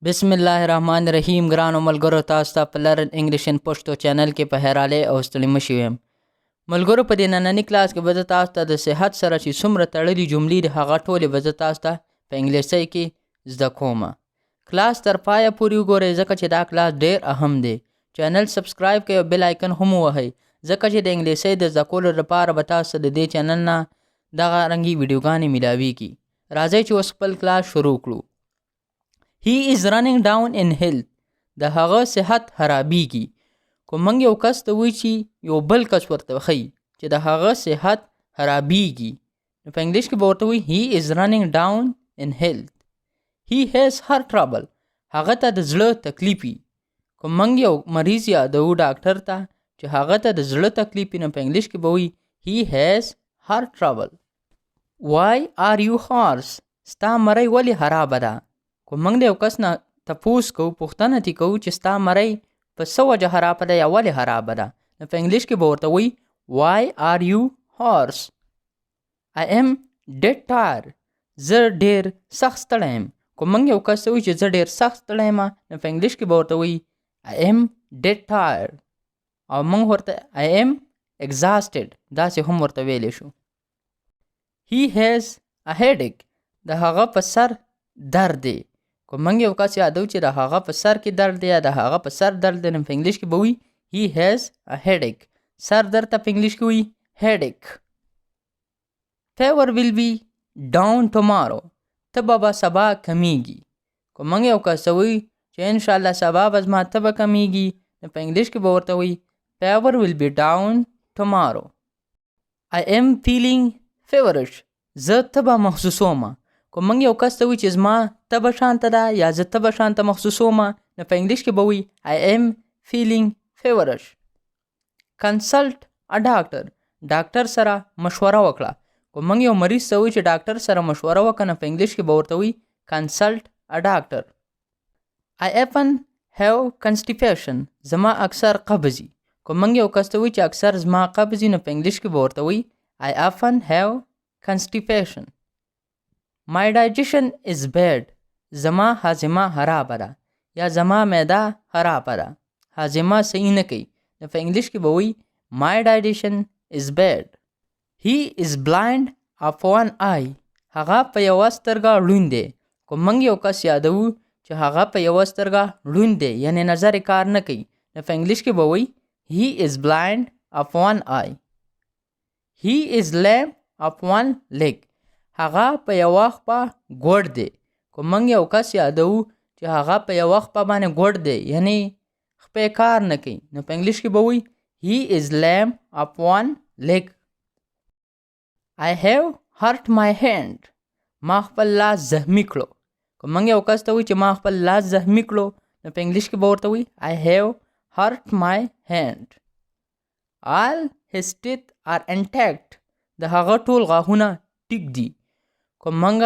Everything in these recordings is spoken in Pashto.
بسم الله الرحمن الرحیم. ګرانو ملګرو، تاسو ته په Learn English in Pashto channel کې په حیرالې او ستړي مشي ویم. ملګرو، په دې ننني کلاس کې به زه تاسو ته د صحت سره چې څومره تړلي جملې دي، هغه ټولې به زه تاسو ته په انګلیسۍ کې زده کوم. کلاس تر پایه پورې وګورئ، ځکه چې دا کلاس ډیر اهم دی. چینل subscribe کړئ او bell icon هم ووهئ، ځکه چې د انګلیسۍ د زده کولو لپاره به تاسو د دې چینل نه دغه رنګي ویډیوګانې میلاویږي. راځئ چې اوس خپل کلاس شروع کړو. He is running down in health. د هغه صحت خرابیږي. که موږ یو کس ته وایو چې یو بل کس ورته ښیي چې د هغه صحت خرابیږي، نو په انګلیش کې به ورته وایي "He is running down in health." He has heart trouble. هغه ته د زړه تکلیف وي. که موږ یو مریض یادوو ډاکټر ته چې هغه ته د زړه تکلیف وي، نو په انګلیش کې به وایي "He has heart trouble." Why are you hoarse? ستا مرۍ ولې خرابه ده؟ که موږ د یو کس نه تپوس کوو، پوښتنه ترې کوو چې ستا مرۍ په څه وجه خرابه ده یا ولې خرابه ده، نو په انګلیش کې به ورته وایي "Why are you hoarse?" I am dead tired. زه ډیر سخت ستړی یم. که موږ یو کس ته وایو چې زه ډیر سخت ستړی یم، نو په انګلیش کې به ورته وایي "I am dead tired" او موږ ورته "I am exhausted" داسې هم ورته ویلی شو. He has a headache. د هغه په سر درد دی. که موږ یو کس یادو چې د هغه په سر کې درد دی یا د هغه په سر درد دی، نو په انګلیش کې به وي "He has a headache." سر درد ته په انګلیش کې وي headache. Fever will be down tomorrow. تبه به سبا کمیږي. که موږ یو کس ته وایو چې انشاءالله سبا به زما تبه کمیږي، نو په انګلیش کې به ورته وایي "Fever will be down tomorrow." I am feeling feverish. زه تبه محسوسوم. که موږ یو کس ته وایو چې زما تبه شانته ده یا زه تبه شانته محسوسوم، نو په انګلیش کې به وایي "I am feeling feverish." Consult a doctor. ډاکټر سره مشوره وکړه. که موږ یو مریض ته وایو چې ډاکټر سره مشوره وکړه، نو په انګلیش کې به ورته وایي "Consult a doctor." I often have constipation. زما اکثر قبض وي. که موږ یو کس ته وایو چې اکثر زما قبض وي، نو په انګلیش کې به ورته وایي "I often have constipation." My digestion is bad. زما هاضمه خرابه ده یا زما معده خرابه ده، هاضمه صحیح نه کوي، نو په انګلیش کې به وایي "My digestion is bad." He is blind of one eye. هغه په یوه سترګه ړوند دی. که موږ یو کس یادوو چې هغه په یوه سترګه ړوند دی، یعنې نظر یې کار نه کوي، نو په انګلیش کې به وایي "He is blind of one eye." He is lame of one leg. هغه په یوه خپه ګوډ دی. که موږ یو کس یادوو چې هغه په یوه خپه باندې ګوډ دی، یعنې خپه یې کار نه کوي، نو په انګلیش کې به وایي "He is lame of one leg." I have hurt my hand. ما خپل لاس زخمی کړو. که موږ یو کس ته وایو چې ما خپل لاس زخمی کړو، نو په انګلیش کې به ورته وایي "I have hurt my hand." All his teeth are intact. د هغه ټول غاښونه ټیک دي. که موږ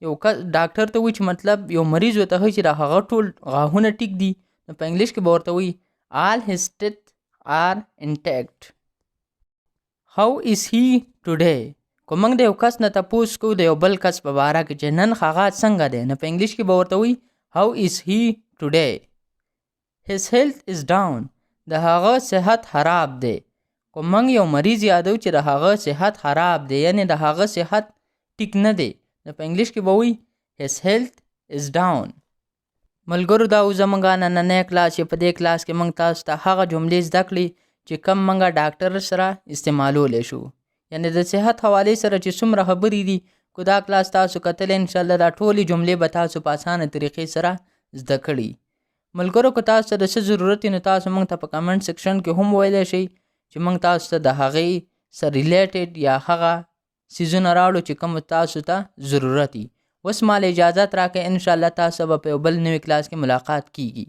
یو کس ډاکټر ته وایو چې مطلب یو مریض ورته ښیي چې د هغه ټول غاښونه ټیک دي، نو په انګلیش کې به ورته وایي "All his teeth are intact." How is he today? که موږ د یو کس نه تپوس کوو د یو بل کس په باره کې چې نن هغه څنګه دی، نو په انګلیش کې به ورته وایي "How is he today?" His health is down. د هغه صحت خراب دی. که موږ یو مریض یادو چې د هغه صحت خراب دی، یعنې د هغه صحت ټیک نه دی، نو په انګلیش کې به وایي "His health is down." ملګرو، دا و زموږ نننی کلاس چې په دې کلاس کې موږ تاسو ته هغه جملې زده کړې چې کوم موږ ډاکټر سره استعمالولی شو، یعنې د صحت حوالې سره چې څومره خبرې دي. که دا کلاس تاسو کتلی، انشاءالله دا ټولې جملې به تاسو په اسانه طریقې سره زده کړي. ملګرو، که تاسو ته د څه ضرورت وي، نو تاسو موږ ته په comment section کې هم ویلی شئ چې موږ تاسو ته د هغې سره related یا هغه څیزونه راوړو چې کوم تاسو ته ضرورت وي. اوس مال اجازت راکړئ. انشاءالله تاسو به په یو بل نوي کلاس کې ملاقات کیږي.